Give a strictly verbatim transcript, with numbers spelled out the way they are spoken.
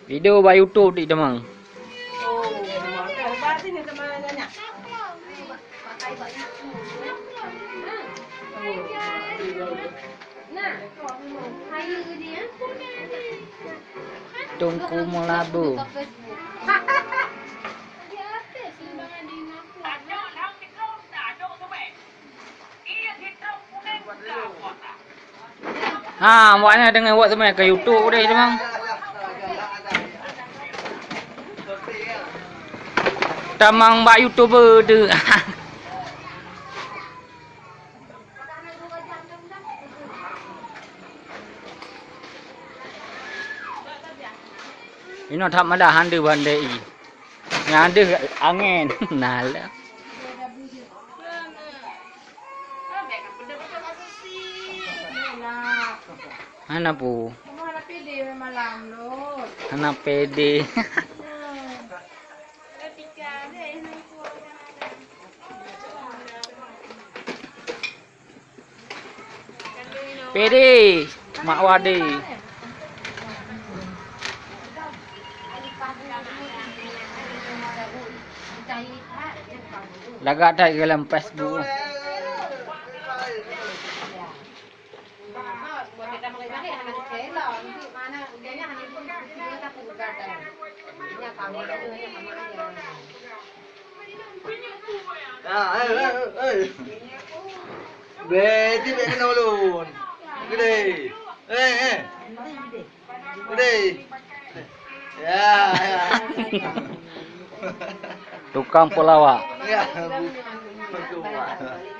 Video bak YouTube di teman. Teungku Meulabu. Ha, awaknyan deungon awak seumai keu YouTube deh, teuma. Tamong bak YouTuber tu. Inoe that madah han deuh bandai i. Nyan deuh angén. Nah lah. Hana pu. Hana pede. Pede, mak wade. Lagak that dalam Facebook. Ah, eh, eh, eh, eh. Beti bek kena ulun. Gede. Eh, eh. Gede. Ya, ya. Tukang pelawak. Ya, bu-, bu-,